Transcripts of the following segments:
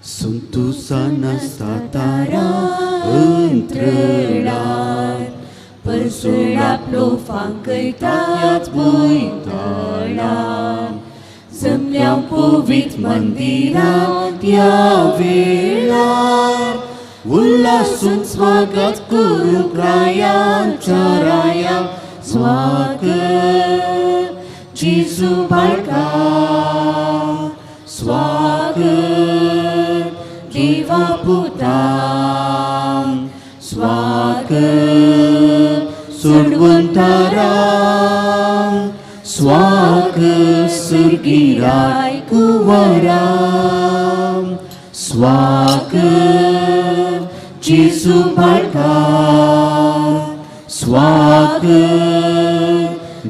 Suntusa nastatara întrelar, Părsula plofangăitat buitalar, Zâmleau cuvit mandirat yavelar, Ullasun swagat kurukrayan charaya, Swagat Jisu barka, Swagat Deva Putam, Swagat Surguntara, Swagat Surgirai Kuvaram, Swagat Jisu barka, Swagat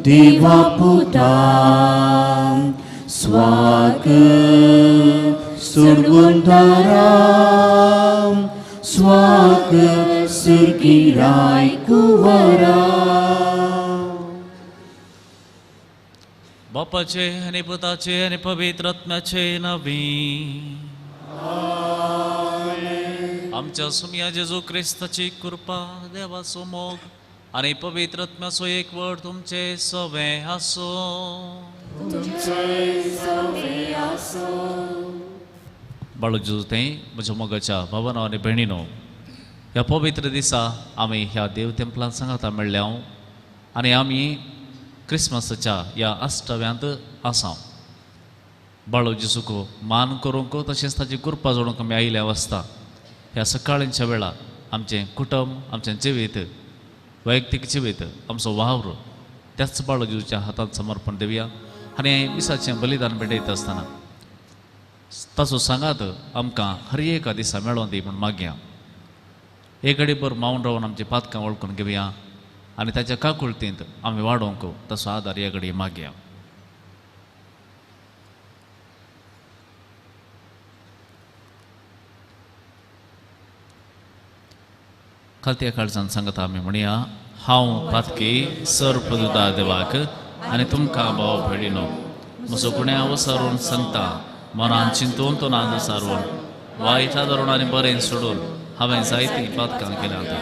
Deva Putam, Swagat Surguntaram, Swagat Surgirai Kuvaram. बापाचे आनी पुताचे आनी पवित्र आत्म्याचे नांवी आमच्या सुमया जेजू क्रिस्ताची कृपा, देवाचो मोग आनी पवित्र आत्म्याचो एकवट तुमचे सवे आसूं. बाळू जेजू तें म्हज्या मोगाच्या भावानो आनी भयणीनो, ह्या पवित्र दिसा आमी ह्या देव तेंपलान सांगाता मेळ्ळ्या आनी आमी क्रिसमसाच्या ह्या अष्टव्यांत आसा. बाळू जेजूक मान करूंक तशेंच ताची कृपा जोडूंक आमी आयिल्ल्या आसता. ह्या सकाळींच्या वेळार आमचें कुटुंब, आमचें जिवीत, वैयक्तीक जिवीत, आमचो वावर त्याच बाळू जेजूच्या हातांत समर्पण दिवया आनी मिसाचें बलिदान भेटयता आसतना ताचो सांगात आमकां हर एका दिसा मेळोन दी म्हूण मागया. एक घडीभर मावन रावन आमची पातकां वळखून घेवया आनी ताच्या काकुळतींत आमी वाडोवंक ताचो आदार ह्या घडये मागया. खालत्या काळजान सांगता आमी म्हणया, हांव पातकी सर प्रदुता देवाक आनी तुमकां भाव भयणीनो म्हजो गुण्या वसारून सांगता, मनान चिंतून तो नाद सारून वायटा धरून आनी बरें सोडून हांवें जायतीं पातकां केल्यांत.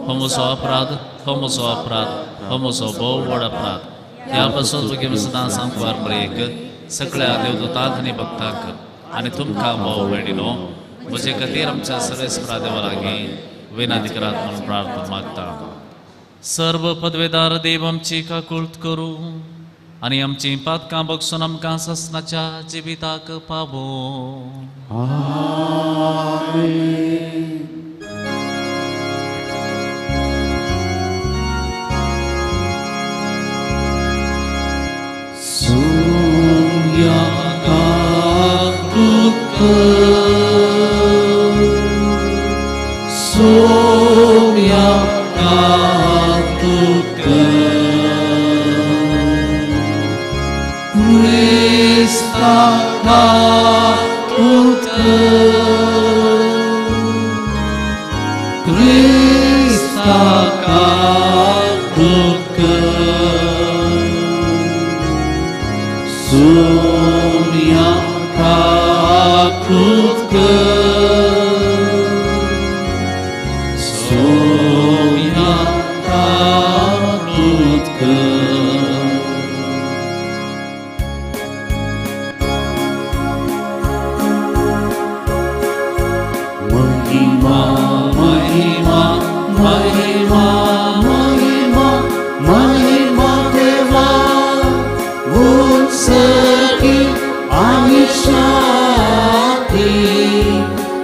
हो म्हजो अपराध, हो म्हजो अपराध, हो म्हजो भोव व्हड अपराध. ह्या पासून तुगे सदां सांगपार मरेक सगळ्या देवदूतांक आनी भक्तांक आनी तुमकां भाव भयणीनो म्हजे खातीर आमच्या सर्वेस्परा देवा लागीं विनंती करात म्हणून प्रार्थना मागता. सर्व पदवेदार देव आमची काकुळट करूं आनी आमची पातकां बगसून आमकां ससनाच्या जिविताक पावो. Soumya Kakuka, Soumya Kakuka, Krista Kakuka, Krista Kakuka, Soumya Kakuka, Soumya Kakuka. Mahima, Mahima, Mahima, Mahima, Mahima Deva, Unsaki Anishati,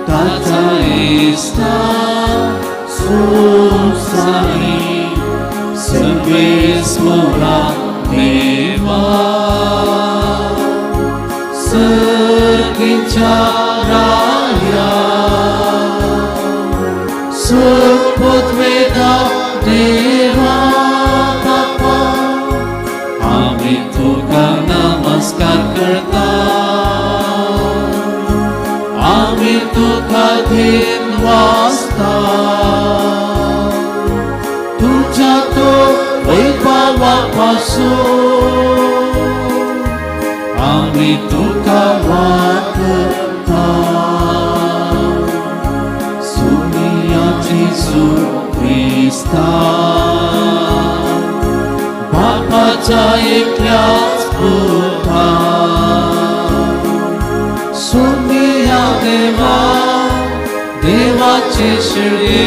Tata Esta Susani, Sarveswara Deva, Sarkicharaya, Suputveda Deva Papa, आमी तुका नमस्कार करता, आमी तुका धीन वाचता, तुझ्या तो वैभवा पासून आमी तुका वाचता. जेजू क्रिस्ता बापाच्या एकल्याच पुता सोनिया देवा देवाचे शिळे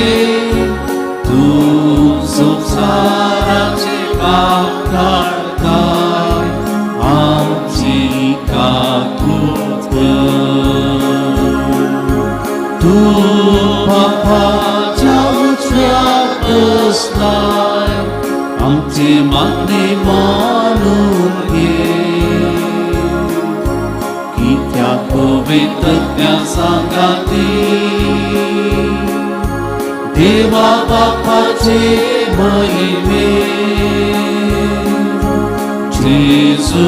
तूं संवसाराचे पाप काडताय आमची काकूत कर. तूं बापाच्या उजव्या बसलाय आमची मागणी मानून घे कित्याक पवित्रज्ञा सांगाती देवा बापाचे महिमे जेजू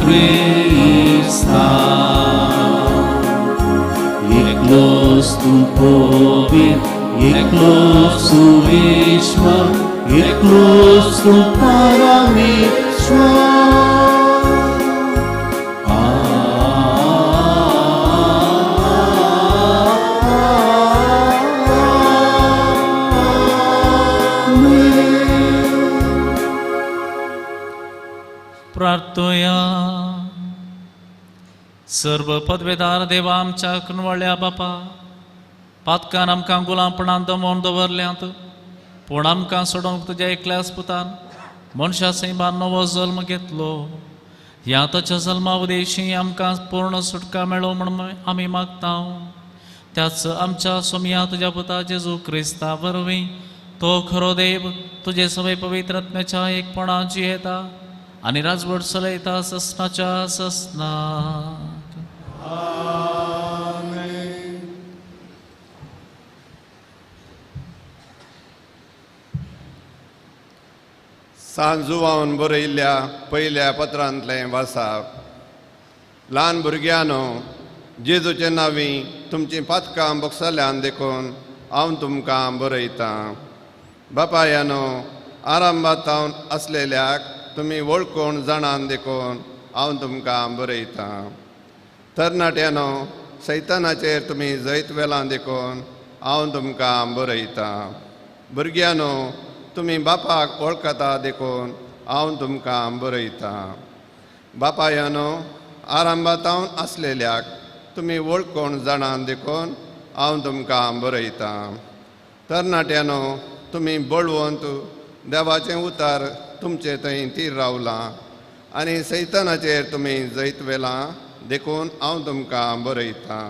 क्रिस्ता एकलोच तूं पवित्र एकलोच तूं ईश्वर एकलोच तूं परमेश्वर. प्रार्थोया. सर्व पदवेदार देवा आमच्या कुनवळ्या बापा पातकान आमकां गुलामपणान दमोवन दवरल्यांत पूण आमकां सोडोवंक तुज्या एकल्याच पुतान मनशा सैमान नवो जल्म घेतलो. ह्या ताच्या जल्मा उदेशी आमकां पूर्ण सुटका मेळो म्हूण आमी मागता. त्याच आमच्या सोमया तुज्या पुता जेजू क्रिस्ता वरवीं तो खरो देव तुजे सवय पवित्र आत्म्याच्या एकपणान जियेता आनी राजवट चलयता ससनाच्या ससनाक. सांजुवान बरयल्ल्या पयल्या पत्रांतलें वासाप. ल्हान भुरग्यांनो, जेजूचे नांवी तुमचीं पातकां बोगसल्यान देखून हांव तुमकां बरयतां. बापायानो, आरंभांत आसलेल्याक तुमी वळखून जाणान देखून हांव तुमकां बरयतां. तरणाट्यानो, सैतानाचेर तुमी जैत वेलां देखून हांव तुमकां बरयतां. भुरग्यांनो, तुमी बापाक वळखता देखून हांव तुमकां बरयतां. बापायानो, आरंभांत आसलेल्याक तुमी वळखून जाणान देखून हांव तुमकां बरयतां. तरणाट्यानो, तुमी बळवंत देवाचें उतार तुमचे थंय तीर रावलां आनी सैतानाचेर तुमी जैत वेलां देखून हांव तुमकां बरयतां.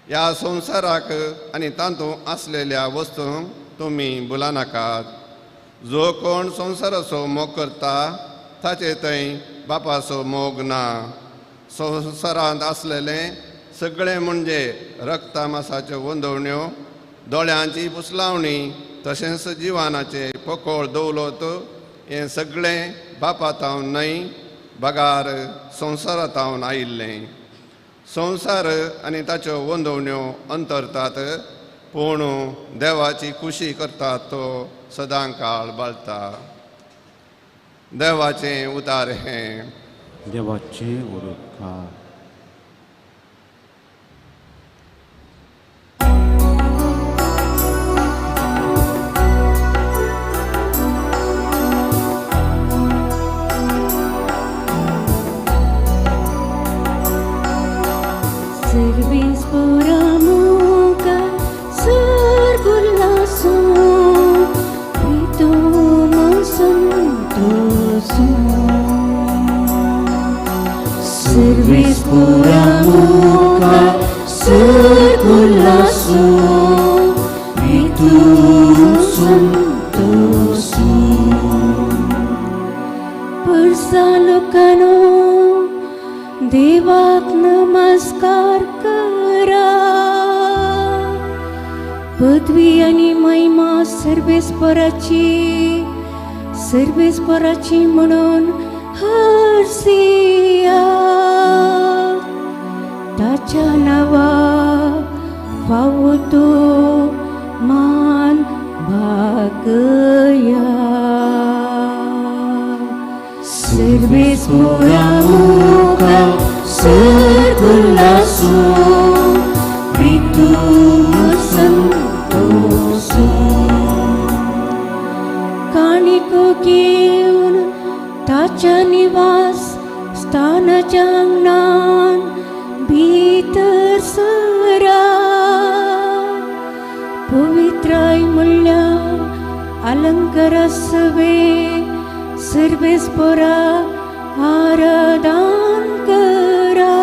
ह्या संवसाराक आनी तातूंत आसलेल्या वस्तूंक तुमी भुलानाकात. जो कोण संवसाराचो मोग करता ताचे थंय बापाचो मोग ना. संवसारांत आसलेलें सगळें म्हणजे रक्ता मासाच्यो वंदवण्यो, दोळ्यांची पुसलावणी, तशेंच जिवानाचे पोकोळ दवलत हें सगळें बापा तावन न्हय बगार संवसारा तावन आयिल्लें. संवसार आनी ताच्यो वंदवण्यो अंतरतात पूण देवाची खुशी करता तो सदां काळ बाळता. देवाचें उतार हें. देवाचे उरकार. Servis por amuka sergulasu Pitumo santosu. Servis por amuka sergulasu Pitumo santosu. Persalukano देवाक नमस्कार करा. पदवी आनी महिमा सर्वेस्पराची सर्वेस्पराची म्हणून हरसिया. ताच्या नांवाक फावो तो मान भागया. Servis por sergulasu, Pitu santosu. ताच्या निवास स्थानाच्या आंगणान भितर सरा. पवित्राय म्हणल्यार अलंकार सवे सर्वेस्परा आराधन करा.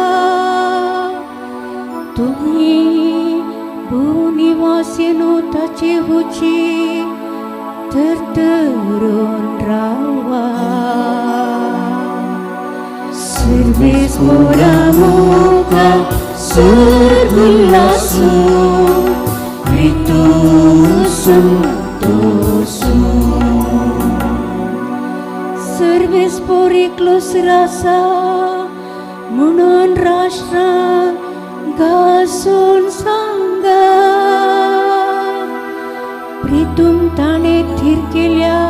तुम्ही भूनिवासिनो ताचे हुची थरथरून रावा. सर्वेस्परा मुखार सर्गुल्लासू प्रीतू संतोषू. सर्वेस्पोर एकलोच आसा म्हणून राष्ट्रां गासून सांगा. प्रितूम ताणें थीर केल्या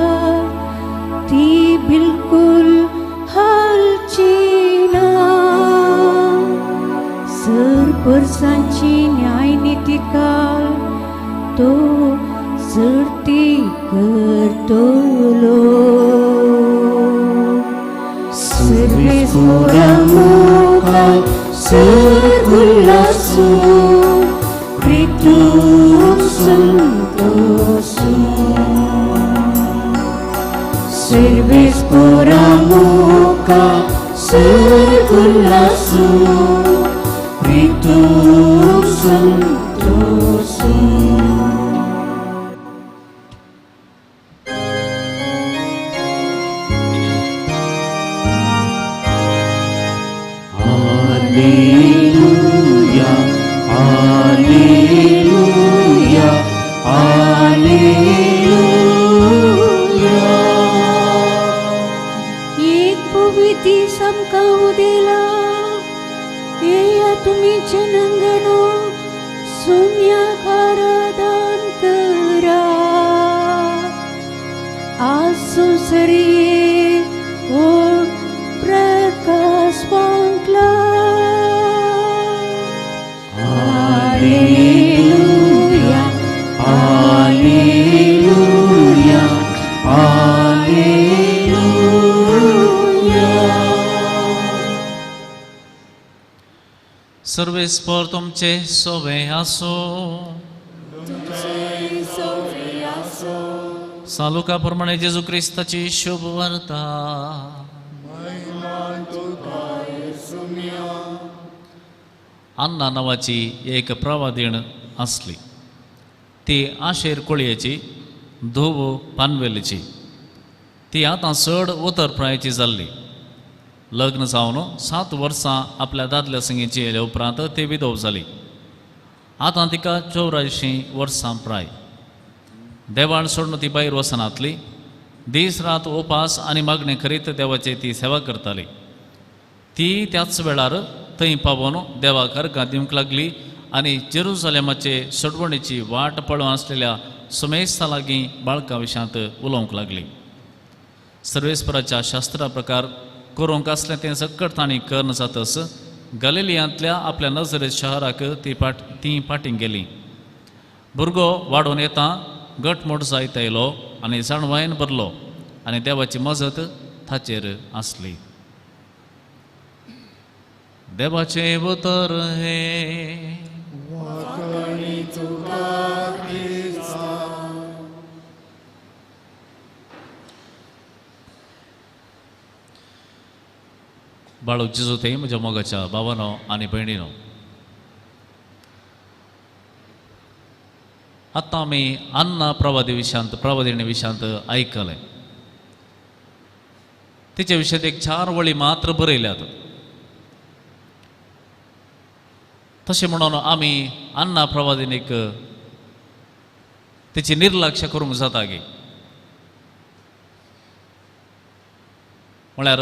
ती बिलकुल हालची ना. सरपरसांची न्यायनितिकाल तो सर्ती करतलो. सर्वेस्पोरा मुखार सर्गुल्लासू प्रीतू संतोषू. सर्वेस्पोरा मुखार सर्गुल्लासू प्रीतू संतोषू. Alleluia, Alleluia, Alleluia. एक पवित्र आमकां उदेला, येया तुमी जनंगणो सोम्याक आराधन करा. आज संवसारी हो प्रकाश फांकला. Alleluia, Alleluia, Alleluia. सर्वेस्पर तुमचे सोवे आसो. सालुका प्रमाणे जेजू क्रिस्ताची शुभ वार्ता. अन्ना नांवाची एक प्रवादीण आसली. ती आशेर कोळयेची धुव पानवेलीची. ती आतां चड उतर प्रायेची जाल्ली. लग्न जावन 7 वर्सां आपल्या दादल्या संगीची येयल्या उपरांत ती विधव जाली. आतां तिका 84 वर्सां प्राय. देवाळ सोडून ती भायर वचनातली. दीस रात उपास आनी मागणें करीत देवाची ती सेवा करताली. ती त्याच वेळार थंय पावोन देवाक अर्गां दिवंक लागली आनी जेरुजलेमाचे सोडवणीची वाट पळोवन आसलेल्या सुमेस्ता लागीं बाळका विशयांत उलोवंक लागली. सर्वेस्पराच्या शास्त्रा प्रकार करूंक आसलें तें सक्कट तांणी कर्ण जातच गलिलियांतल्या आपल्या नजरेत शहराक ती फाटीं गेली. भुरगो वाडोवन येता घटमूट जायत आयलो आनी जाणवायन भरलो आनी देवाची मजत ताचेर आसली. देवाचें उतर हें. बाळूक जेजू ते म्हज्या मोगाच्या भावानो आनी भयणीनो, आतां आमी अन्ना प्रवादी विशयांत प्रवादिणी विशयांत आयकलें. तिचे विशयांत एक 4 वळी मात्र बरयल्यात. तशें म्हणून आमी अन्ना प्रवादिनीक तिची निर्लक्ष करूंक जाता गे. म्हळ्यार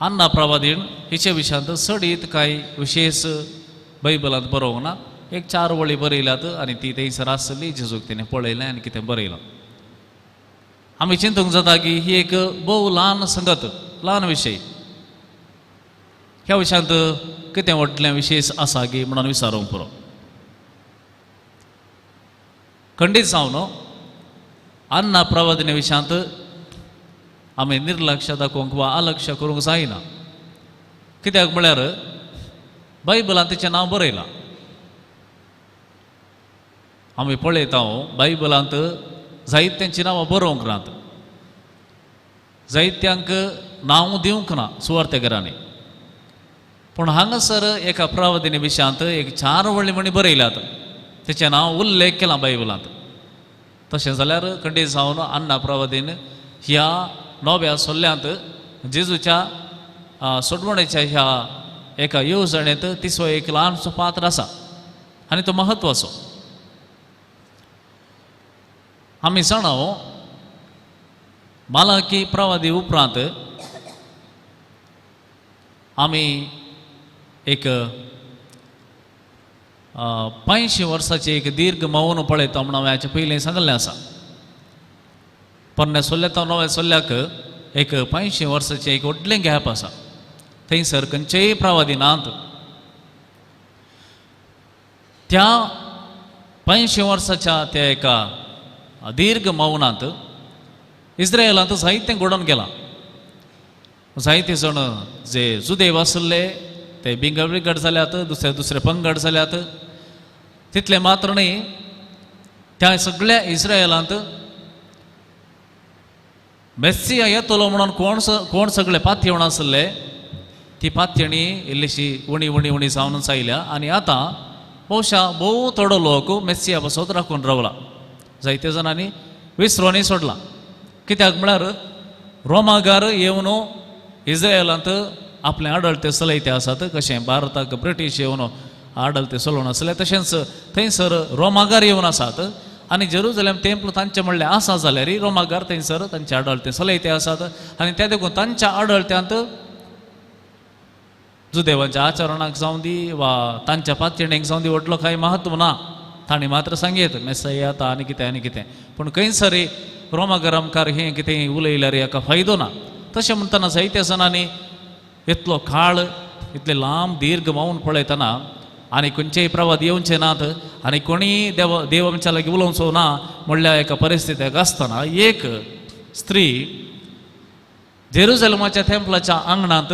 अन्ना प्रवादीण हिचे विशयांत चडीत कांय विशेश बायबलांत बरोवंक ना. एक 4 वळी बरयल्यात आनी ती थंयसर आसली. जेजूक तिणें पळयलें आनी कितें बरयलां. आमी चिंतूंक जाता की ही एक भोव ल्हान संगत, ल्हान विशय. ह्या विशयांत कितें व्हडलें विशेश आसा की म्हणून विचारूंक पुरो. खंडीत जावन अन्ना प्रवादिनी विशयांत आमी निर्लक्ष दाखोवंक वा अलक्ष करूंक जायना. कित्याक म्हळ्यार बायबलांत तिचें नांव बरयलां. आमी पळयता बायबलांत जायत्यांची नांवां बरोवंक नात, जायत्यांक नांव दिवंक ना सुवार्तेगरांनी. पूण हांगासर एका प्रवादिनी विशयांत एक चार व्हडली म्हणी बरयल्यात, तेचें नांव उल्लेख केलां बायबलांत. तशें जाल्यार खंडीत जावन अन्ना प्रवादीन ह्या नव्या सोल्ल्यांत जेजूच्या सोडवणेच्या ह्या एका येवजणेंत तिचो एक ल्हानसो पात्र आसा आनी तो म्हत्वाचो. आमी जाणा मालाकी प्रवादी उपरांत आमी एक 85 वर्साचें एक दीर्घ मौन पळयता म्हणून हांवें हाचे पयलीं सांगिल्लें आसा. पोरण्या सोल्ल्या तो नव्या सोल्ल्याक एक 85 वर्साचें एक व्हडलें गॅप आसा. थंयसर खंयचेय प्रवादी नात. त्या 85 वर्साच्या त्या एका दीर्घ मौनांत इस्रायलांत जायतें घडोवन गेलां. जायते जाण जे जुदेव आशिल्ले ते बिंगड बिंगड जाल्यात, दुसरे दुसरे पंगड जाल्यात. तितलें मात्र न्ही, त्या सगळ्या इस्रायलांत मेस्सिया येतलो म्हणून कोण कोण सगळे पातयेवन आशिल्ले ती पातयेणी इल्लीशी उणी उणी उणी जावनच आयल्या. आनी आतां बहुशा भोव थोडो लोक मेस्सिया पासत राखून रावला. जायते जाणांनी विसरोनी सोडला. कित्याक म्हळ्यार रोमागार येवन इस्रायलांत आपलें आडळते चलयते आसात. कशें भारताक ब्रिटीश येवन आडळते चलोवन आसले तशेंच थंयसर रोमागार येवन आसात. आनी जेरुजलेम तेंपल तांचें म्हणलें आसा जाल्यार रोमागार थंयसर तांचे आडळते चलयते आसात. आनी त्या देखून तांच्या आडळत्यांत जुदेवांच्या आचरणाक जावं दी वा तांच्या पातयेणेक जावं दी व्हडलो कांय म्हत्व ना. तांणी मात्र सांगयत मेस्साय येता आनी कितें आनी कितें, पूण खंयसर रोमागार मुखार हें कितें उलयल्यार हाका फायदो ना. तशें म्हणटना जायत्या जाणांनी इतलो काळ इतले लांब दीर्घ मौन पळयतना आनी खंयचेय प्रवाद येवचे नात आनी कोणीय देव देव आमच्या लागीं उलोवचो ना म्हणल्या एका परिस्थितीक आसतना एक स्त्री जेरुजलमाच्या तेंपलाच्या आंगणांत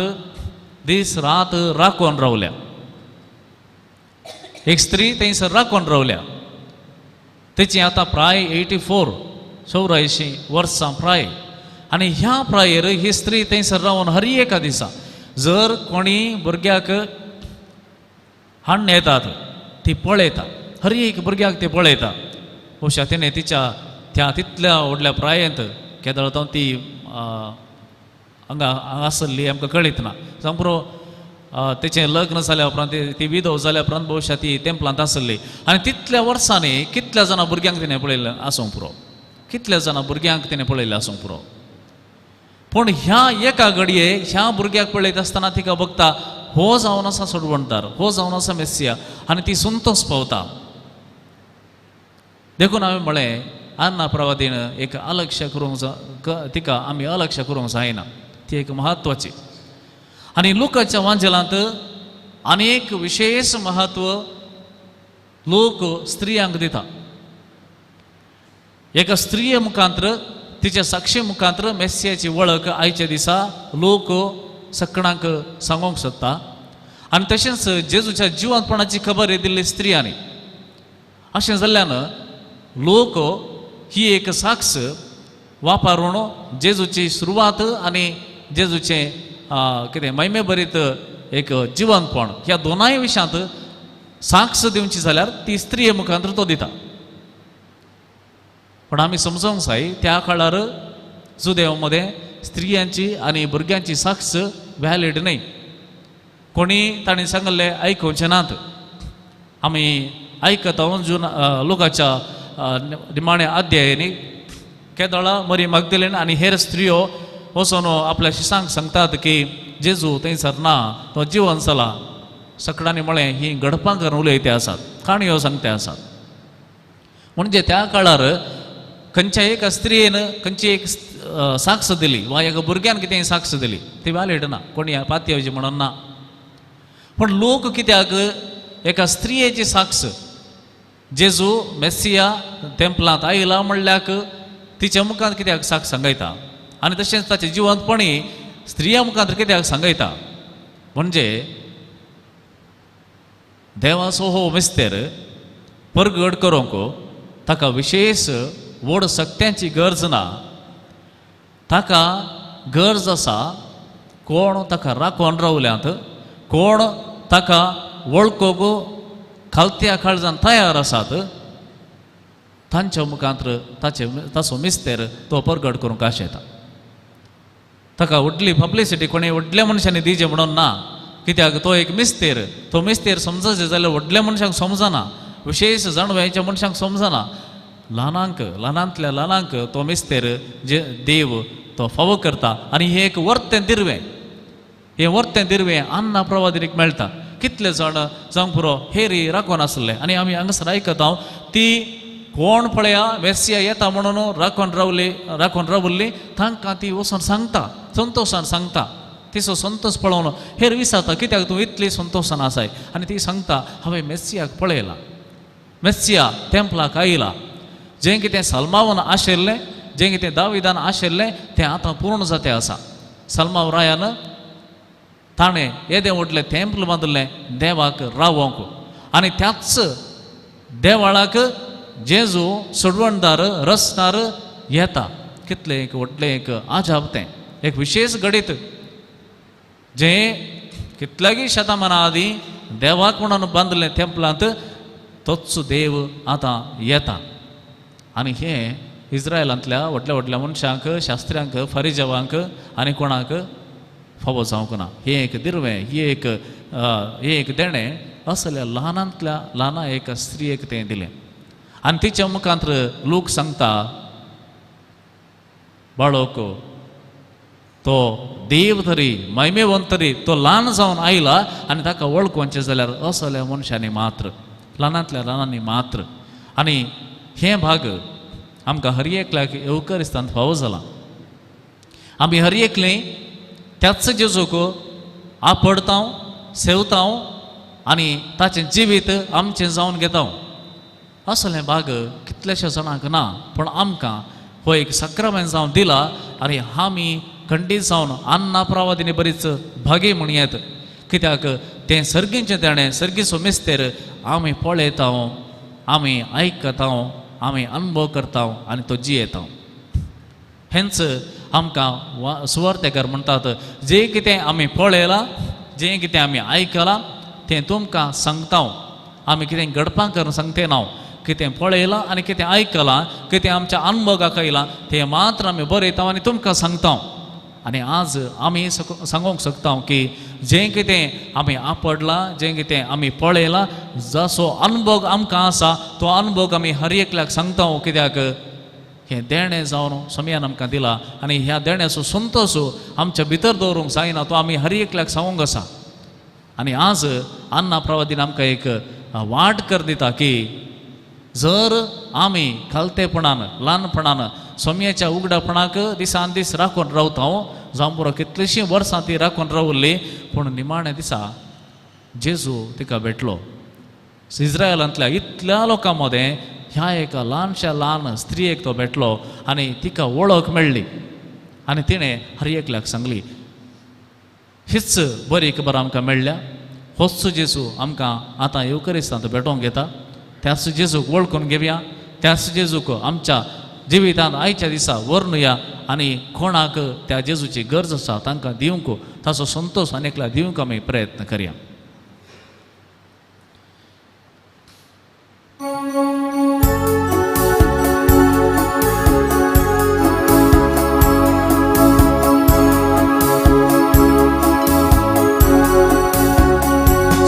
दीस रात राखून रावल्या. एक स्त्री थंयसर राखून रावल्या. तेची आतां प्राय 84 84 वर्सां प्राय. आनी ह्या प्रायेर ही स्त्री थंयसर रावन हर एका दिसा जर कोणी भुरग्याक हाडून येतात ती पळयता, हर एक भुरग्याक ती पळयता. बहुशा तिणें तिच्या त्या तितल्या व्हडल्या प्रायेंत केदळ ती हांगा हांगा आसली आमकां कळीत ना. जावं पुरो तेचें लग्न जाल्या उपरांत ती विधव जाल्या उपरांत बहुशा ती तेंपलांत आसली. आनी तितल्या वर्सांनी कितल्या जाणां भुरग्यांक तिणें पळयलें आसूंक पुरो, कितल्या जाणां भुरग्यांक तिणें पळयलें आसूंक पुरो. पूण ह्या एका घडये ह्या भुरग्याक पळयत आसतना तिका बघता हो जावन आसा सोडवणदार, हो जावन आसा मेस्सिया, आनी ती संतोष पावता. देखून हांवें म्हळें अन्ना प्रवादीन एक अलक्ष करूंक तिका आमी अलक्ष करूंक जायना, ती एक म्हत्वाची. आनी लुकाच्या वांजेलांत आनी एक विशेष म्हत्व लोक स्त्रियांक दिता. एका स्त्रिये मुखांत्र तिच्या साक्षी मुखांत्र मेस्सियाची वळख आयच्या दिसा लोक सकणांक सांगूंक सोदता. आनी तशेंच जेजूच्या जिवंतपणाची खबर दिल्ली स्त्रियांनी. अशें जाल्ल्यान लोक ही एक साक्ष वापरून जेजूची सुरवात आनी जेजूचें कितें महिमेभरीत एक जिवंतपण ह्या दोनाय विशयांत साक्ष दिवची जाल्यार ती स्त्रिये मुखांत्र तो दिता. पूण आमी समजोंक जाय त्या काळार जुदेव मदें स्त्रियांची आनी भुरग्यांची साक्ष व्हॅलिड न्हय. कोणी तांणी सांगिल्लें आयकुचें नात. आमी आयकता जून लोकाच्या निमाण्या अध्यायांनी केदळा मरी मागदिलेन आनी हेर स्त्रियो वचून आपल्या शिसांक सांगतात की जेजू थंयसर ना, तो जिवन जाला. सकडांनी म्हळें ही घडपां करून उलयते आसात, काणयो सांगते आसात. म्हणजे त्या काळार खंयच्या एका स्त्रियेन खंयची एक साक्ष दिली वा एका भुरग्यान कितें साक्ष दिली ती व्हॅलिड ना, कोणी पातयेवची म्हणून ना. पूण लोक कित्याक एका स्त्रियेची साक्ष जेजू मेस्सिया तेंपलांत आयला म्हणल्याक तिच्या मुखांत कित्याक साक्ष सांगयता. आनी तशेंच ताचें जिवंतपणी स्त्रिया मुखार कित्याक सांगयता म्हणजे देवाचो हो मिस्तेर परगट करूंक ताका विशेष व्हड सक्त्यांची गरज ना. ताका गरज आसा कोण ताका राखून रावल्यात, कोण ताका वळखूंक खालत्या काळजान तयार आसात तांच्या मुखांत ताचे ताचो मिस्तेर तो परगट करूंक आशेता. ताका व्हडली पब्लिसिटी कोणी व्हडल्या मनशांनी दिवचें म्हणून ना, कित्याक तो एक मिस्तेर, तो मिस्तेर समजचें जाल्यार व्हडल्या मनशांक समजना, विशेष जाणवयाच्या मनशांक समजना, ल्हानांक ल्हानांतल्या ल्हानांक तो मिस्तेर जे देव तो फावो करता. आनी हें एक वर्तें दिरवें, हें वर्तें दिरवें अन्ना प्रवादिनीक मेळटा. कितले जाण जावंक पुरो हेरी राखून आसले आनी आमी हांगासर आयकता ती कोण पळया वेसिया येता म्हणून राखून रावली, राखून रावल्ली तांकां ती वचून सांगता, संतोशान सांगता, तिचो संतोश पळोवन हेर विचारता कित्याक तूं इतली संतोशान आसाय, आनी ती सांगता हांवें मेस्सियाक पळयला, मेस्सिया तेंपलाक आयला, जें कितें सलमावन आशिल्लें, जें कितें दाविदान आशिल्लें तें आतां पूर्ण जातें आसा. सलमाव रायान ताणें येदें व्हडलें तेंपल बांदिल्लें देवाक रावोंक आनी त्याच देवाळाक जेजू सोडवणदार रसणार येता. कितलें एक व्हडलें एक आजाप तें, एक विशेष घडीत जें कितल्यागी शतमानां आदीं देवाक म्हणून बांदिल्लें तेंपलांत तोच देव आतां येता. आनी हें इस्रायलांतल्या व्हडल्या व्हडल्या मनशांक, शास्त्र्यांक, फारिजावांक आनी कोणाक फावो जावंक ना. हें एक दिरवें, हें एक हें एक देणें असल्या ल्हानांतल्या ल्हाना एका स्त्रियेक तें दिलें. आनी तिच्या मुखांत लोक सांगता बाळक तो देव तरी महिमेवंत तरी तो ल्हान जावन आयला आनी ताका वळखुचें जाल्यार असल्या मनशांनी मात्र, ल्हानांतल्या ल्हानांनी मात्र. आनी हें भाग आमकां हर एकल्याक येवकरिस्तांत फावो जाला. आमी हर एकली त्याच जेजूक आपडता, सेवता आनी ताचें जिवीत आमचें जावन घेता. असलें भाग कितल्याश्या जाणांक ना, पूण आमकां हो एक साक्रामेंत जावन दिला आनी आमी खंडीत जावन अन्ना प्रवादिनी बरीच भागी म्हणयेत, कित्याक तें सर्गीचें देणें, सर्गीचो मिस्तेर आमी पळयता, आमी आयकता, आमी अनुभव करता आनी तो जियेता. हेंच आमकां सुवार्तेकार म्हणटात, जें कितें आमी पळयलां, जें कितें आमी आयकलां तें तुमकां सांगता. आमी कितें घडपां करून सांगते ना, कितें पळयलां आनी कितें आयकलां, कितें आमच्या अनुभवाक आयलां तें मात्र आमी बरयता आनी तुमकां सांगता. आनी आज आमी सांगूंक शकता की जें कितें आमी आपडलां, जें कितें आमी पळयलां, जसो अनुभव आमकां आसा तो अनुभव आमी हर एकल्याक सांगता, कित्याक हें देणें जावन समयान आमकां दिला आनी ह्या देण्याचो संतोश आमच्या भितर दवरूंक जायना, तो आमी हर एकल्याक सांगूंक आसा. आनी आज अन्ना प्रवादीन आमकां एक वाट कर दिता की जर आमी खालतेपणान, ल्हानपणान सोमयाच्या उगडापणाक दिसान दीस राखून रावता, जावं पुरो कितलींशीं वर्सां ती राखून रावल्ली, पूण निमाण्या दिसा जेजू तिका भेटलो. इस्रायलांतल्या इतल्या लोकां मदें ह्या एका ल्हानश्या ल्हान स्त्रियेक तो भेटलो आनी तिका वळख मेळ्ळी आनी तिणें हर एकल्याक सांगली. हीच बरी खबर आमकां मेळ्ळ्या, होच जेजू आमकां आतां येवकरिस्तांत भेटोवंक येता. त्याच जेजूक वळखून घेवया, त्याच जेजूक आमच्या जिवितांत आयच्या दिसा व्हरुया आनी कोणाक त्या जेजूची गरज आसा तांकां दिवंक, ताचो संतोश आनी एकल्या दिवंक आमी प्रयत्न करया.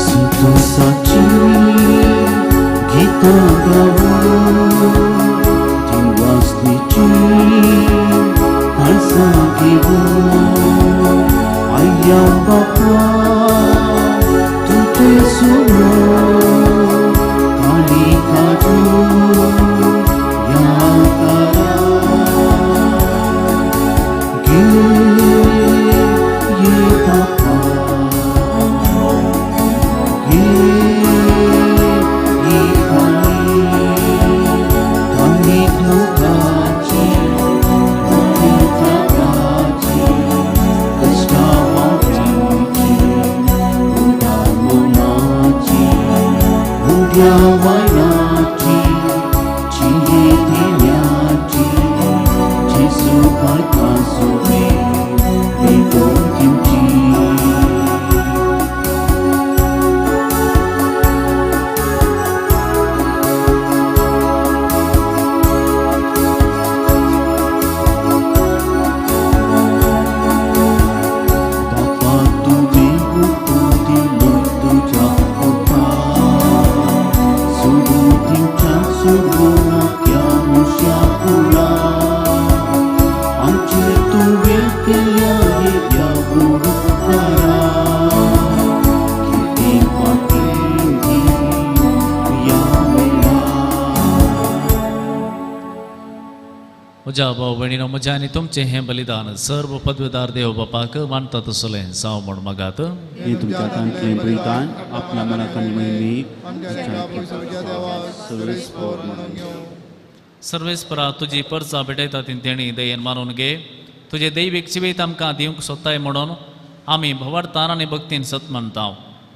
संतोषाची गीतां गावूं, दिवासनीची काळजां घेवूं, आय्या बापा तुजे सुमो काली काजू या तारा गे ये बापा गे. आद्या वयाची जियेतल्याची जेजू बायका सोबे बेगोन दिवची. बापा तुवें हुकूम दिलो तुज्या पुता सोडून दिवच्या सोडूनाक्या मुश्या कुळा आमचे तुवें केल्या हेद्या उपकारा कितें फाटीं ह्या वेळा. म्हज्या भाव भयणीनो, म्हज्या आनी तुमचें हें बलिदान सर्व पदवेदार देव बापाक मानता तसलें जावं म्हूण मागात. हे तुमच्या हातांतलें बलिदान आपल्या मनाक आनी महिमेक सर्वेस्पोर म्हणून घेवं. सर्वेस्परा तुजी परचा भेटयता ती तेणी दयेन मानून घे. तुजें दैवीक जिवीत आमकां दिवंक सोदताय म्हणून आमी भवार्थान आनी भक्तीन सत मानता.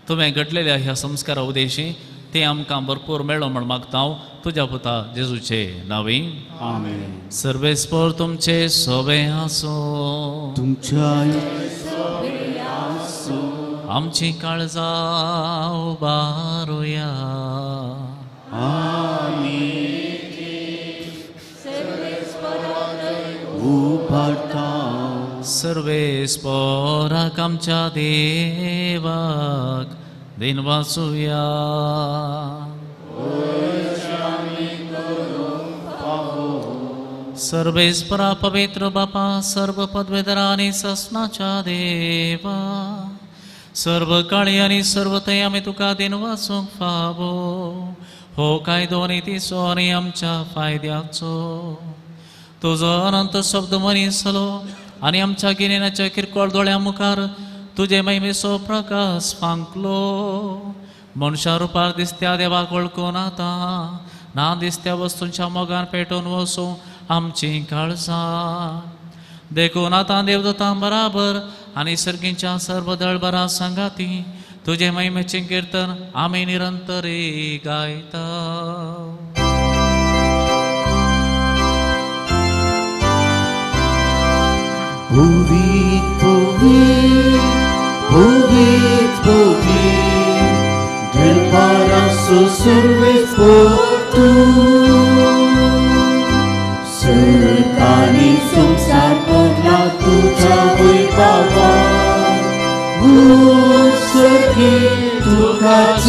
तुवें घडलेल्या ह्या संस्कारा उदेशी ते आमकां भरपूर मेळो म्हूण मागता तुज्या पुता जेजूचे नांवी. आमेन. सर्वेस्पोर तुमचे सोबे आसूं. तुमच्या आमची काळजां उबारुया. आमी उबारता. सर्वेस्पोराक आमच्या देवाक दिन वाचुया. सर्वेस्परा पवित्र बापा, सर्व पदवेधरा आनी ससनाच्या देवा, सर्व काळी आनी सर्व थंय आमी तुका दिन वाचूंक फावो हो कायदो आनी तिचो आनी आमच्या फायद्याचो. तुजो अनंत शब्द मनीस जालो आनी आमच्या गिन्यानाच्या किरकोळ दोळ्यां मुखार तुजे महिमेचो प्रकाश फांकलो. मनशा रुपार दिसत्या देवाक वळखून आतां ना दिसत्या वस्तूंच्या मोगान पेटोवन वचूं आमचीं काळजां. देखून आतां देवदतां बराबर आनी सर्गींच्या सर्व दळबरा सांगाती तुजे महिमेचें किर्तन आमी निरंतरी गायता. पवित्र पवित्र पवित्र पवित्र दरबाराचो सर्वेस्पोर तूं. सर्ग आनी संवसार भरला तुज्या वैभवान. उत्सर्गी तुकाच,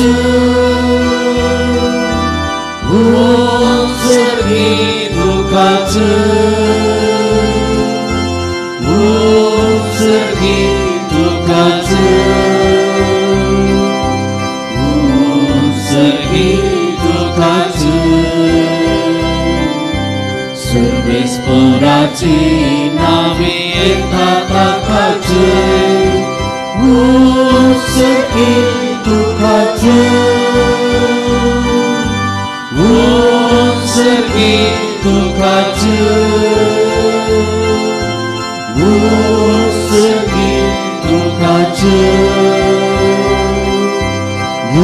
उत्सर्गी तुकाच, उत्सर्गी तुकाच, उत्सर्गी तुकाच. सर्वेस्पोराची नावे येता ताकाच, उत्सर्गी तुकाच, उत्सर्गी तुकाच, उत्सर्गी तुकाच,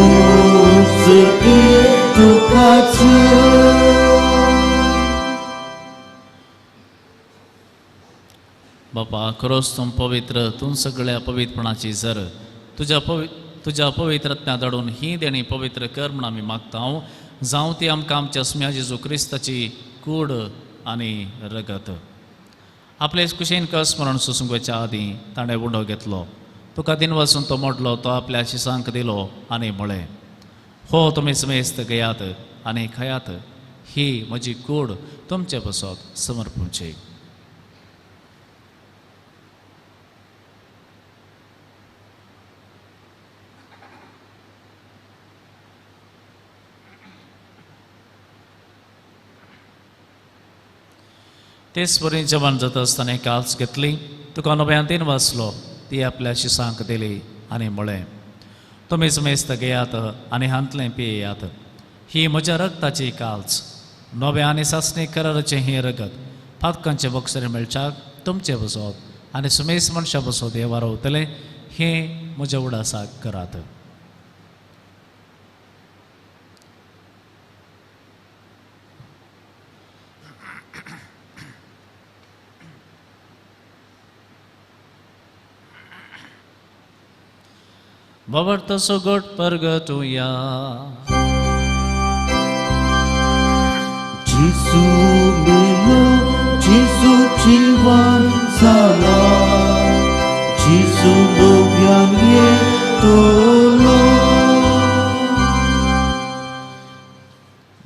उत्सर्गी तुकाच. बापा, खरोच तूं पवित्र, तूं सगळ्या पवित्रपणाची जर तुज्या पवित्रत्म्या धाडून ही देणी पवित्र कर म्हूण आमी मागता. जावं ती आमकां आमच्या स्म्या जेजू क्रिस्ताची कूड आनी रगत. आपले कुशीन कस म्हणून सोसूंक वचच्या आदीं ताणें उंडो घेतलो, तुका दिन वचून तो मोडलो, तो आपल्या शिसांक दिलो आनी म्हळें, हो तुमी समेस्त घेयात आनी खायात, ही म्हजी कूड तुमचे पसत समर्पूची. तेच वरी जेवण जाता आसतना काल्स घेतली, तुका नव्यान तीन वाचलो, ती आपल्या शिसांक दिली आनी म्हळें, तुमी समेस्त घेयात आनी हांतलें पियेयात, ही म्हज्या रगताची काल्स, नव्या आनी सासणी कराराचें हें रगत पातकांचे बक्षरे मेळच्याक तुमचे बसत आनी सुमेस मनशां बसत हे वारवतलें, हें म्हज्या उडासाक करात. बाबर्थ सोगट परगटुया. जेजू मेलो, जेजू जिवन जाला, जेजू नव्यान येतलो.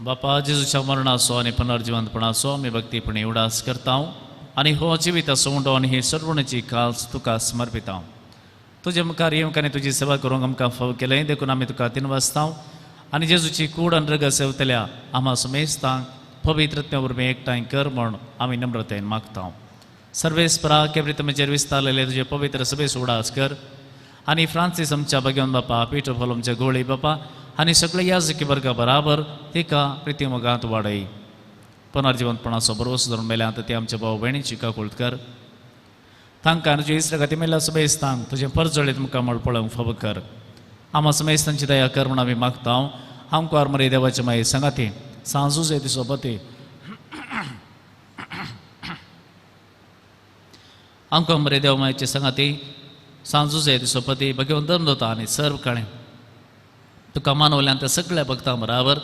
बापा जेजूच्या मरणाचो आनी पुनर्जिवंतपणाचो आमी भक्तीपणी उडास करता आनी हो जिविताचो उंडो आनी ही सर्वणेची काल्स तुका समर्पिता. तुजे मुखार येवंक आनी तुजी सेवा करूंक आमकां फाव केलें देखून आमी तुका तीन वाजता आनी जेजूची कूड आनी रगत सेवतल्या आमा समेस्तांक पवित्रत्या वरवीं एकठांय कर म्हूण आमी नम्रतायेन मागता. सर्वेस्परा केब्रितमेचेर विस्तारलेले तुजे पवित्र सभेचो उडास कर आनी फ्रांसीस आमच्या भगवान बापा, पिटो फोल आमच्या गोळी बापा आनी सगळे याजकी वर्गा बराबर तिका प्रितीमोगांत वाडय. पुनर्जिवंतपणाचो भरवसो धरून मेल्या ते आमच्या भाव भयणीची काकूळत कर. तांकां तुजे इस्रागाती मेल्या समेस्तांक तुजें परजळीत मुखामळ पळोवंक फावो कर. आमा समेस्तांची दया कर म्हूण आमी मागता. आमकां मरे देवाचे मागीर सांगाती सांजूजे दिसोपती आमकां मरे देव मायचे सांगाती सांजूजे दिसोपती भगवंत धर्म आनी सर्व काळें तुका मानवल्यान त्या सगळ्या भक्तां बराबर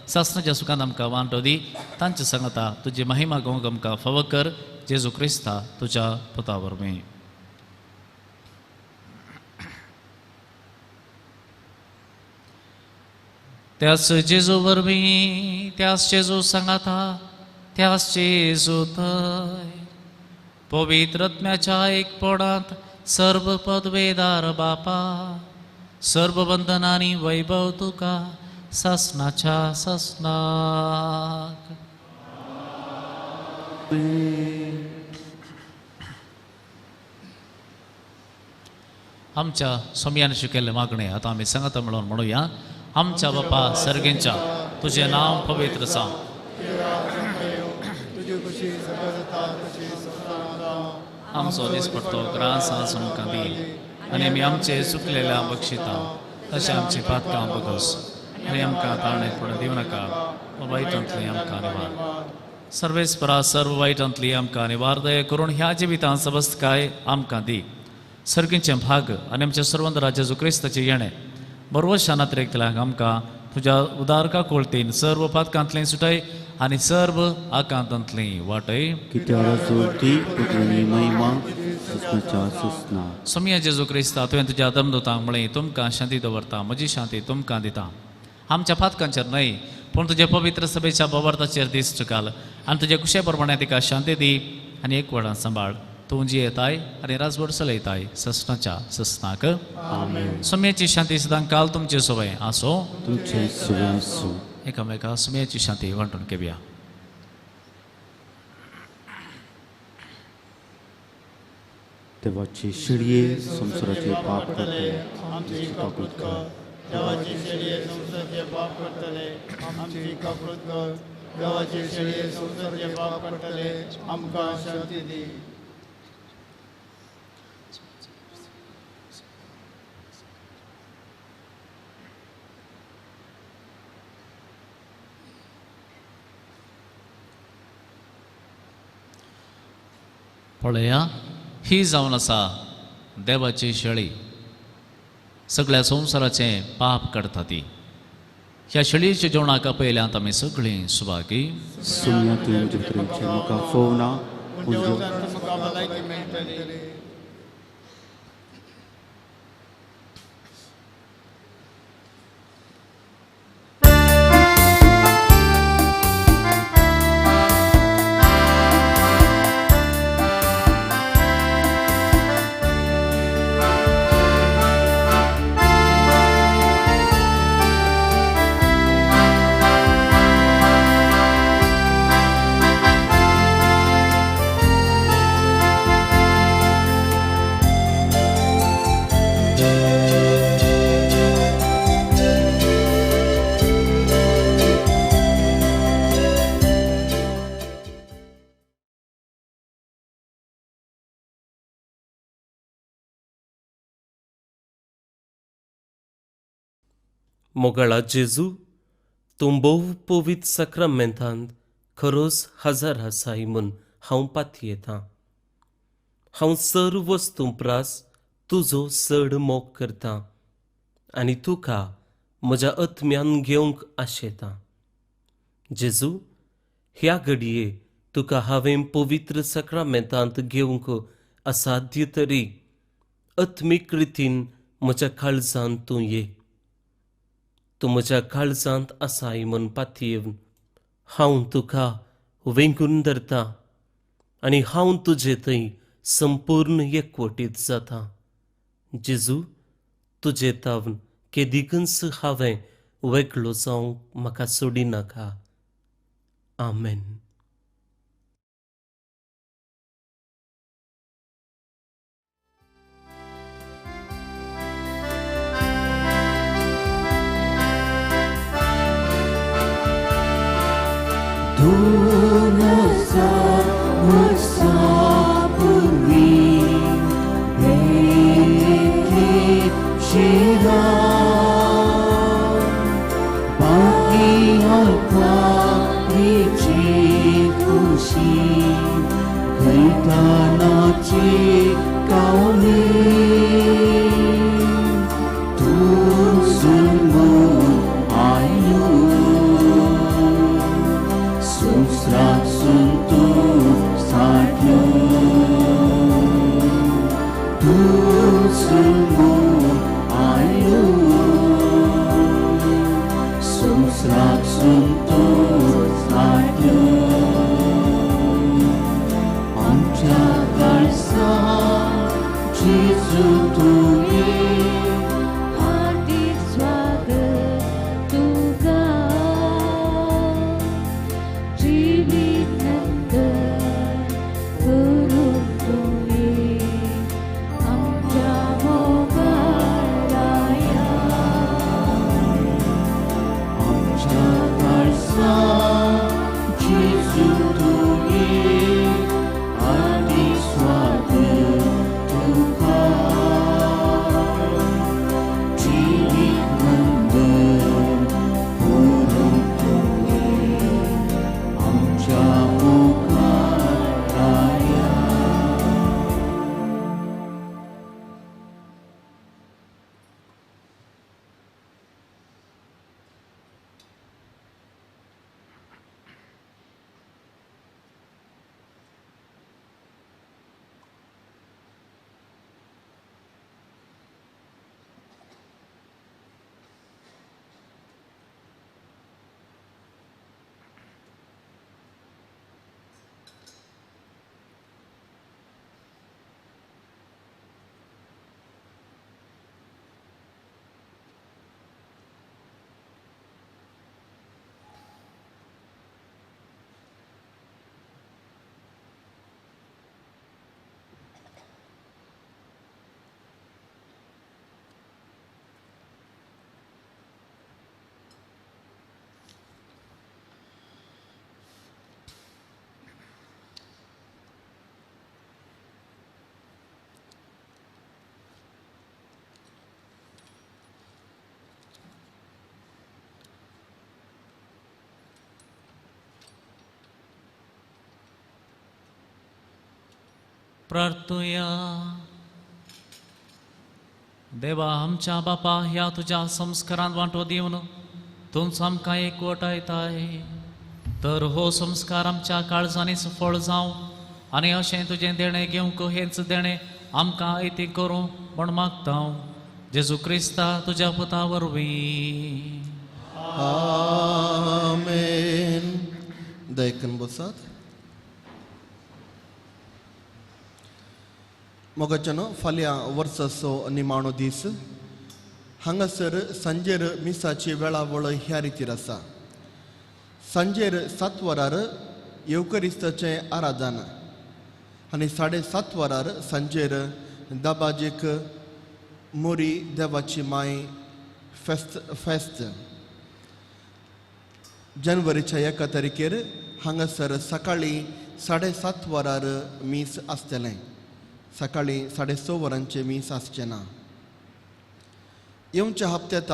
सासनाच्या सुखान आमकां वांटो दी. तांचे सांगता तुजी महिमा गोवंक आमकां फावो कर. जेजू क्रिस्ता तुज्या पुता वरवीं. त्याच जेजू वरवीं, त्याच जेजू सांगाता, त्याच जेजू थंय पवित्र आत्म्याच्या एकपणांत सर्व पदवेदार बापा, सर्व बंधनांनी वैभव तुका सासनाच्या सासनाक. आमच्या सोमयान शिकयल्लें मागणें आतां आमी सांगाता म्हणून म्हणुया. आमच्या बापा सर्गेंच्या, तुजें नांव पवित्र जावं, आमचो दिसपट्टो ग्रास आज आमकां दी आनी आमी आमचे चुकलेल्या बक्षिता तशें आमची पातकां बगस आनी आमकां ताळणें पडून दिवं नाका, वायटांतली आमकां निवार. सर्वेस्परा सर्व वायटांतली आमकां निवार दया करून ह्या जिवितांत सबस्तकाय आमकां दी. सर्गींचें भाग आनी आमच्या सर्वंत जेजू क्रिस्ताचें येणें बरवशा नात्रेकतल्यांक आमकां तुज्या उदारका कोळतीन सर्व पातकांतलें सुटय आनी सर्व आकांतांतली वाटय. सोमया जेजू क्रिस्ता, तुवें तुज्या दमदूतांक म्हळें तुमकां शांती दवरता, म्हजी शांती तुमकां दिता. आमच्या पातकांचेर न्हय पूण तुज्या पवित्र सभेच्या बवार्थाचेर दीस चुकाल आनी तुज्या कुशे प्रमाणे तिका शांती दी आनी एक वडान सांबाळ. तूं जियेताय आनी राजवट चलयताय ससनाच्या ससनाक. सोम्याची शांती सदां काल तुमचे सवय आसो. तुमचे सवय आसो. एकामेका सोम्याची शांती वांटून घेवया. देवाची शिडये संवसाराचे पाप करतले आमची काकूत कर. देवाची शेळये संवसाराचे पाप करतले आमची काकूत कर. देवाची शेळये संवसाराचे पाप करतले आमकां शांती दी. पळया ही जावन आसा देवाची शेळी, सगळ्या संवसाराचें पाप काडटा ती. ह्या शेळयेच्या जेवणाक पयल्यांत आमी सगळीं सुभागी. सोम्या तुवें म्हज्या भितरचें म्हाका फोवना मोगाळा जेजू, तूं भोव पवित्र साक्रामेंतांत खरोच हजार आसाय म्हूण हांव पातयेतां. हांव सर्व वस्तूं प्रास तुजो चड मोग करतां. आनी तुका म्हज्या आत्म्यान घेवंक आशेतां. जेजू, ह्या घडये तुका हांवें पवित्र साक्रामेंतांत घेवंक असाध्य तरी आत्मीक रितीन म्हज्या काळजांत तूं ये. तूं म्हज्या काळजांत आसाय म्हूण पातयेवन हांव तुका वेंगून धरता आनी हांव तुजे थंय संपूर्ण एकवटीत जाता. जेजू, तुजे तावन केदिकूच हांवें वेगळो जावंक म्हाका सोडिनाका. आमेन. दोन हजार वर्सां पूर्वी बेतलेम शारांत बाकी आल्पारीची खुशी खैतानाची कावली तूं जल्मून आयलो संवसारासून तूं साटलो तूं जल्मून आयलो संवसारासून तूं साटलो आमच्या काळजांत जेजू तुवें हार्दिक स्वागत तुका जिवीत नंतर करूंक तुवें आमच्या मोगाराया. आमच्या काळजांत जेजू तुवें हार्दिक स्वागत तुका जिवीत नंदन करूंक तुवें आमच्या मुखाराया. प्रार्थुया. देवा आमच्या बापा, ह्या तुज्या संस्कारांत वांटो दिवन तूंच आमकां एकवटायताय, तर हो संस्कार आमच्या काळजांनी सफळ जावं आनी अशें तुजें देणें घेवंक हेंच देणें आमकां आयतें करूं म्हूण मागता जेजू क्रिस्ता तुज्या पुता वरवीं. आमेन. दयकन बसात. मोगाच्यानो, फाल्यां वर्साचो निमाणो दीस. हांगासर सांजेर मिसाची वेळावळ ह्या रितीर आसा. सांजेर 7 वरार येवकरिस्ताचें आराधन आनी 7:30 वरार सांजेर दाबाजीक मोरी देवाची माय फेस्त. जानेवारीच्या 1 तारखेर हांगासर सकाळीं 7:30 वरार मीस आसतलें. सकाळीं 6:30 वरांचें मीस आसचें ना. येवच्या हप्त्यांत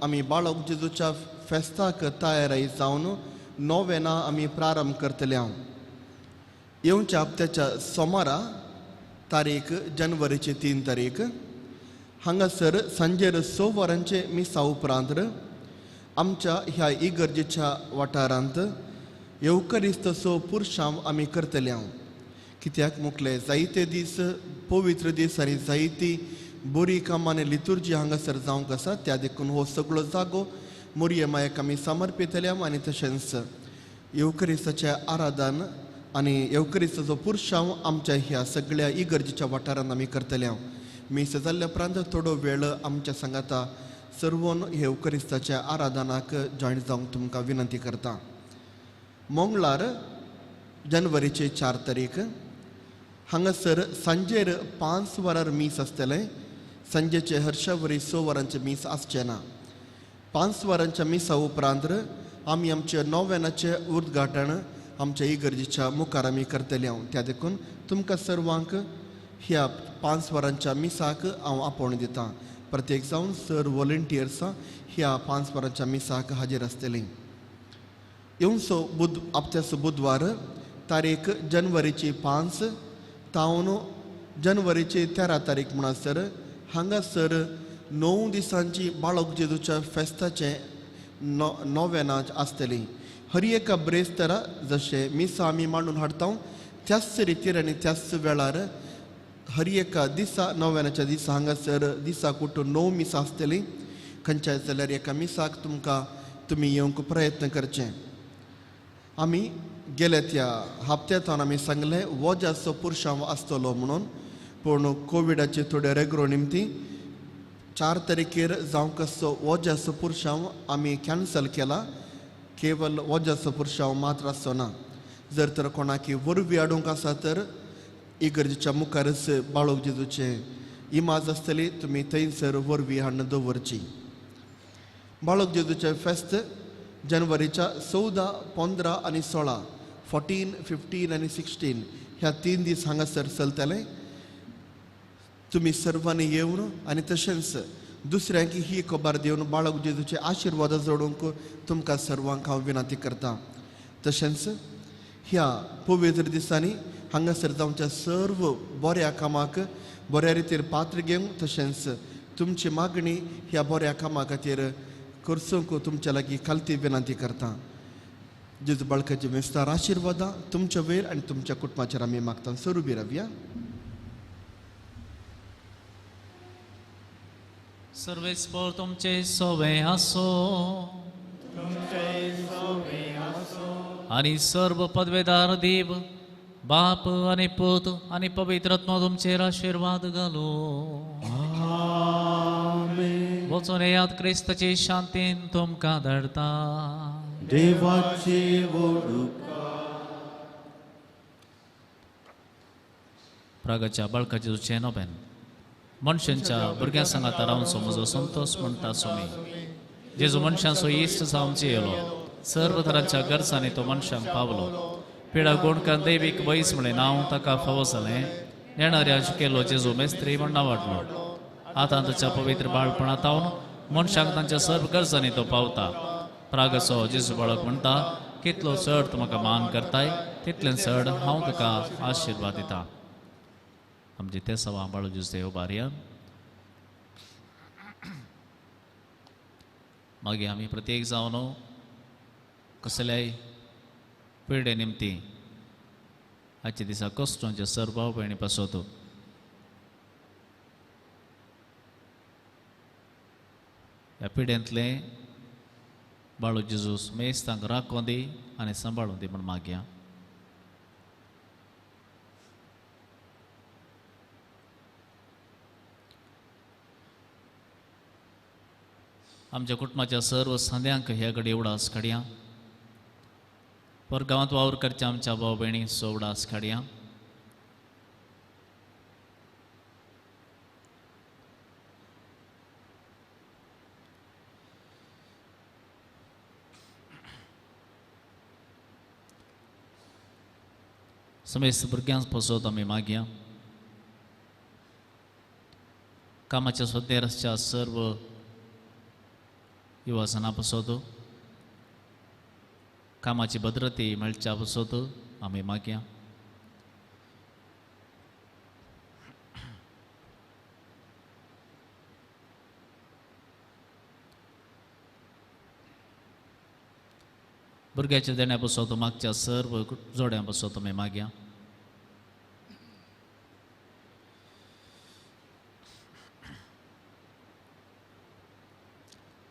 आमी बाळक जेजूच्या फेस्ताक तयारी जावन नोवेना आमी प्रारंभ करतले. हांव येवच्या हप्त्याच्या सोमारा तारीख जानेवारीची 3 तारीख हांगासर सांजेर 6 वरांचे मिसा उपरांत आमच्या ह्या इगर्जेच्या वाठारांत येवकरिस्तचो पुरशांव आमी करतले हांव. कित्याक मुखले जायते दीस पवित्र दीस आनी जायती बरी कामां आनी लितुर्जी हांगासर जावंक आसा. त्या देखून हो सगळो जागो मोरये मायेक आमी समर्पितले आनी तशेंच येवकरिस्ताचें आराधन आनी येवकरिस्ताचो पुरशांव आमच्या ह्या सगळ्या इगर्जेच्या वाठारांत आमी करतले हांव. मीस जाल्ल्या उपरांत थोडो वेळ आमच्या सांगाता सर्वन येवकरिस्ताच्या आराधनाक जॉयन जावंक तुमकां विनंती करता. मंगळार जनवरीचे 4 तारीख हांगासर सांजेर 5 वरार मीस आसतलें. सांजेचे हर्षावरी 6 वरांचें मीस आसचें ना. 5 वरांच्या मिसा उपरांत आमी आमच्या नोवेनाचें उद्घाटन आमच्या इगर्जेच्या मुखार आमी करतले हांव. त्या देखून तुमकां सर्वांक ह्या 5 वरांच्या मिसाक हांव आपोवणें दितां. प्रत्येक जावन सर वॉलंटियर्सां ह्या 5 वरांच्या मिसाक हाजीर आसतलीं. येवचो आपत्याचो बुधवार तारीख जनवरीची 5 तावन जनवरीची 13 तारीख म्हणसर हांगासर 9 दिसांची बाळक जेजूच्या फेस्ताचें नोवेनां आसतली. हर एका ब्रेस्तारा जशें मिसां आमी मांडून हाडटा त्याच रितीर आनी त्याच वेळार हर एका दिसा नोवेनाच्या दिसा हांगासर दिसाक उठून 9 मिसां आसतलीं. खंयच्याय जाल्यार एका मिसाक तुमकां तुमी येवंक प्रयत्न करचें. आमी गेले त्या हप्त्यांत आमी सांगलें वोजाचो पुरशांव आसतलो म्हणून, पूण कोविडाचे थोडे रेग्रो निमती 4 तारखेर जावंक आसचो वोजाचो पुरशांव आमी कॅन्सल केला. केवल वोजाचो पुरशांव मात्र आसचो ना. जर तर कोणाकी वरवीं हाडूंक आसा तर इगर्जेच्या मुखारच बाळक जेजूचें इमाज आसतली, तुमी थंयसर वरवीं हाडून दवरची. बाळक जेजूचें फेस्त जनवरीच्या 14, 15 आनी 16, 14, 15 आनी 16 ह्या 3 दीस हांगासर चलतले. तुमी सर्वांनी येवन आनी तशेंच दुसऱ्यांक ही खबर दिवन बाळक जेजूचे आशिर्वाद जोडूंक तुमकां सर्वांक हांव विनंती करता. तशेंच ह्या पवित्र दिसांनी हांगासर जावच्या सर्व बऱ्या कामाक बऱ्या रितीर पात्र घेवन तशेंच तुमची मागणी ह्या बऱ्या कामा खातीर करसूंक तुमच्या लागीं खालती विनंती करता. जेजू बाळकाचे विस्तार आशिर्वादां तुमच्या वयर आनी तुमच्या कुटुंबाचेर आमी मागता. सरू बी रावया. सर्वेस्पर तुमचे सोवे आसो आनी सर्व पदवेदार देव बाप आनी पूत आनी पवित्र आत्मो तुमचेर आशिर्वाद घालो. वचून येयात, क्रिस्ताची शांतीन तुमकां धाडटा. देवाचे वडूक प्रागाच्या बाळकाचे तुझें नोबेन मनशांच्या भुरग्यां सांगाता रावन म्हजो संतोष म्हणटा स्वामी. जेजू मनशांचो इश्ट जावंचे येयलो, सर्व तरांच्या गरजांनी तो मनशांक पावलो. पिडा गोणकान दैवीक वैस म्हळें नांव ताका फावो जालें. नेणाऱ्या केलो जेजू मेस्त्री म्हण नांवाडलो. आतां ताच्या पवित्र बाळपणांत मनशांक तांच्या सर्व गरजांनी तो पावता. प्रागाचो जेजू बाळक म्हणटा, कितलो चड तूं म्हाका मान करताय तितलें चड हांव तुका आशिर्वाद दिता. आमचे ते सवा बाळू जेजू बारया. मागीर आमी प्रत्येक जावन कसल्याय पिडे निमती आजच्या दिसा कश्टांचे सर्व भाव भयणी पासत ह्या पिड्यांतलें बाळू जेजूस मेस तांकां राखूं दी आनी सांबाळूं दी म्हण मागया. आमच्या कुटुंबाच्या सर्व सांद्यांक ह्या घडये उडास काडया. परगांवांत वावर करच्या आमच्या भाव भयणी सो उडास काडया. समेस्त भुरग्यांक पसत आमी मागया. कामाच्या सोद्देर आसच्या सर्व युवासना पसत कामाची भद्रती मेळच्या पसत आमी मागया. भुरग्याच्या देण्या पासत मागच्या सर्व जोड्यां पासत आमी मागया.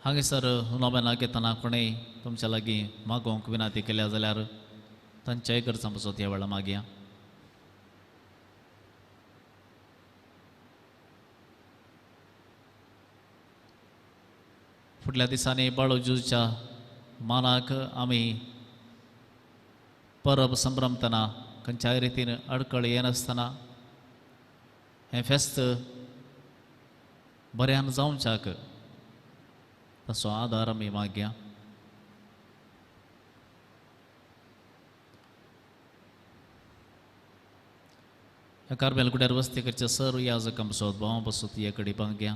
हांगासर नोवेनां घेतना कोणेय तुमच्या लागीं मागोवंक विनंती केल्या जाल्यार तांच्याय गरजां पासत ह्या वेळार मागया. फुडल्या दिसांनी बाळू जेजूच्या मानाक आमी परब संभ्रमतना खंयच्याय रितीन अडकळ येनासतना हें फेस्त बऱ्यान जावच्याक ताचो आदार आमी मागया. ह्या कार्मेल गुड्यार वस्ती करच्या सर्व याजकां पासत भावां पासत हे कडेन मागया.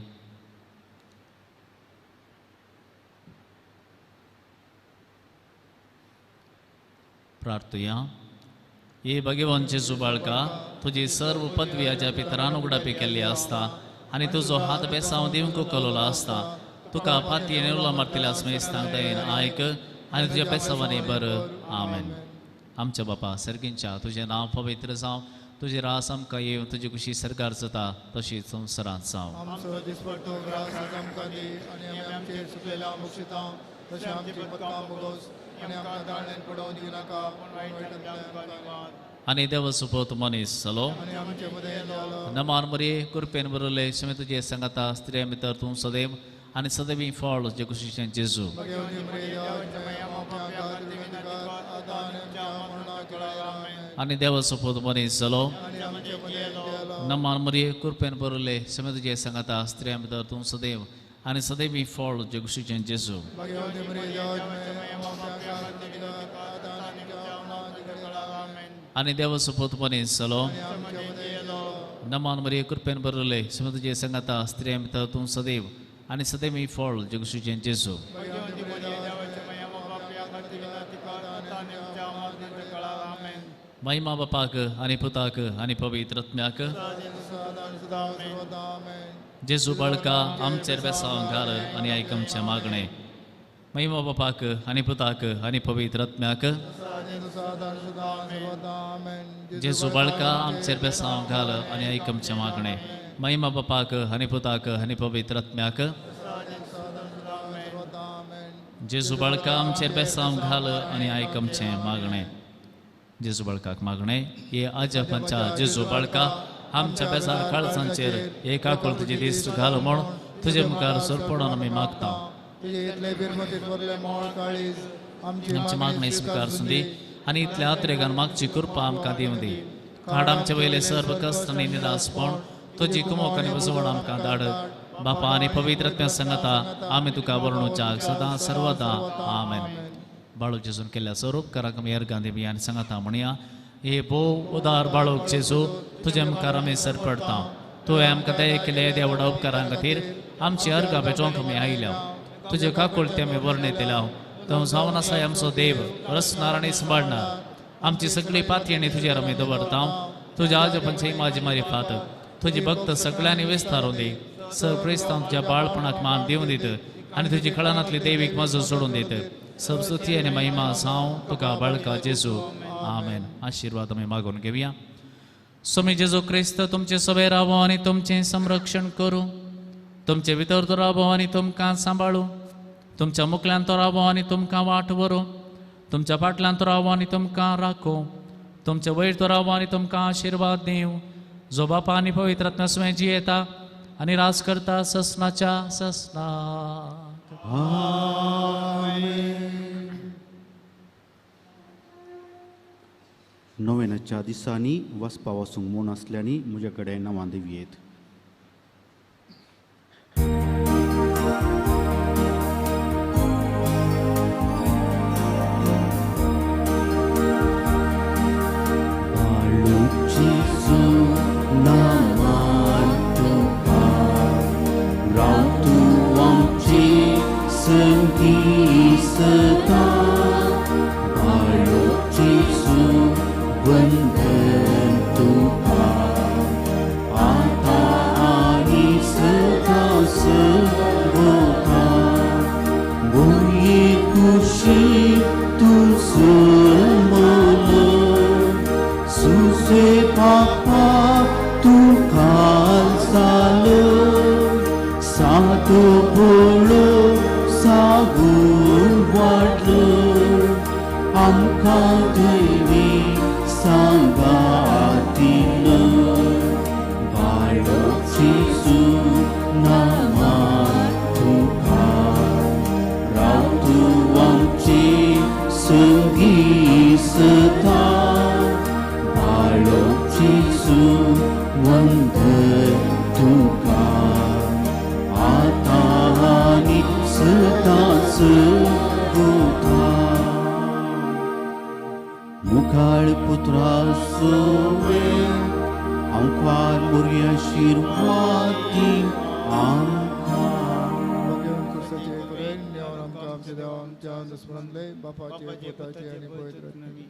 प्रार्थुया. हे भगवान जेजू बाळका, तुजी सर्व पदवी आज्या पितरान उगडापी केल्ली आसता आनी तुजो हात बेसांव दिवंक कलोलो आसता. तुका फाती नेवला मारतल्या स्मेस्तांक दयेन आयक आनी तुज्या बेसांवांनी बर. आमेन. आमच्या बापा सर्गींच्या, तुजें नांव पवित्र जावं, तुजें रास आमकां येवं, तुजी खुशी सरकार जाता तशी संवसारांत जावं. आमचो दिसपट्टो ग्रास आज आमकां दी आनी आमी आमचेर चुकलेल्या मुक्षितां तशें आमची पदकां भोगोस आनी आमकां दाळण्यान पडोवन दिवनाका पूण वायटांतल्यान आमकां निवार. आनी देव सुपोत मनीस जालो आनी आमचे मदें जालो. नमान मरिये, कृपेन बरयले, शमे तुजे सांगाता, स्त्रियां भितर तूं सदैव आनी सदैवी फळ जे खुशीचें जेजू. भगवती मरिये, देवाच्या माया बापा खातीर विनंती कर, आतां आनी आमच्या मरणाच्या वेळार. आमेन. आनी देव सुपोत मनीस जालो आनी आमचे मदें जालो. नमान मरिये, कृपेन बरयले, शमे तुजे सांगाता, स्त्रियां भितर तूं सदैव आनी सदैवी फळ जे खुशीचें जेजू. भगवती मरिये, देवाच्या माया बापा खातीर विनंती कर, आतां आनी आमच्या मरणाच्या वेळार. आमेन. आनी देव सुपोत मनीस जालो आनी आमचे मदें जालो. नमान मरिये, कृपेन बरयले, शमे तुजे सांगाता, स्त्रियां भितर तूं सदैव आनी सदैवी फळ जे खुशीचें जेजू. भगवती मरिये, देवाच्या माया बापा खातीर विनंती कर, आतां आनी आमच्या मरणाच्या वेळार. आमेन. महिमा बापाक आनी पुताक आनी पवित्र आत्म्याक. जेजू बाळका, आमचेर बेसांव घाल आनी आयक आमचें मागणें. महिमा बापाक आनी पुताक आनी पवित्र आत्म्याक. जेजू बाळका, आमचेर बेसांव घाल आनी आयक आमचें मागणें. महिमा बापाक आनी पुताक आनी पवित्र आत्म्याक. जेजू बाळका, आमचेर बेसांव घाल आनी आयक आमचें मागणें. जेजू बाळकाक मागणें. हे आजपांच्या जेजू बाळका, आमच्या बेजार काळजांचेर एक आकळ तुजी दिश्ट घाल म्हूण तुजे मुखार सरपडून आमी मागता. आमची मागणी स्विकार सुंदी आनी इतल्या आत्रेगान मागची कृपा आमकां दिवं दी. हाड आमचे वयले सर्व कश्ट आनी निरासपण तुजी कुमोक आनी वजवण आमकां धाड. बापा आनी पवित्र आत्म्या सांगता आमी तुका वर्णुच्याक सदां सर्वदा. आमेन. बाळू जेजून केल्ल्या स्वरूप आमी अर्गां दिवया आनी सांगता म्हणया. हे भोव उदार बाळूक जेजू, तुजे मुखार आमी सरपडटा. तुवें आमकां दया केले त्या व्हडा उपकारां खातीर आमची अर्गां भेटोवंक आमी आयल्या. तुजे काकुळते आमी वर्णयतल्या. तूं जावन आसा आमचो देव, रचणार आनी सांबाळणार. आमची सगळी पातयेणी तुजेर आमी दवरता. तुज्या आजोबांची माझी मारिफात तुजी भक्त सगळ्यांनी विस्तारून दी. सर क्रिस्तांव तुज्या बाळपणाक मान दिवन दित आनी तुजी खळानांतली देवीक मजो सोडून दित. सब स्तुती आनी महिमा जावं तुका बाळका जेजू. आमेन. आशिर्वाद आमी मागून घेवया. स्वामी जेजू क्रिस्त तुमचे सभे रावो आनी तुमचें संरक्षण करूं. तुमचे भितर तो रावो आनी तुमकां सांबाळूं. तुमच्या मुखल्यान तो रावो आनी तुमकां वाट व्हरूं. तुमच्या फाटल्यान तो रावो आनी तुमकां राखूं. तुमचे वयर तो रावो आनी तुमकां आशिर्वाद दिवं. जो बापा आनी पवित्र आत्म्या सुवें जियेता आनी राज करता ससनाच्या ससना. नोवेनाच्या दिसांनी वचपा वचूंक म्हूण आसल्यांनी म्हजे कडेन नांवां दिवयेत. खुशी तूं पादरी सांगातीन बाळक जेजू नामान तुका राव तूं आमचे संगी सदां बाळक जेजू वंदन तुका आतां आनी सदांच गुता मुखाळ पुत्रा सोवे आमकां बरी आशिर्वाद दी आमकां. भगेवन क्रिस्ताचे तुरेन देवान आमकां आमच्या देवा आमच्या दुस्मनांतले बापाचे पुताचे आनी पवित्र आत्म्याचे.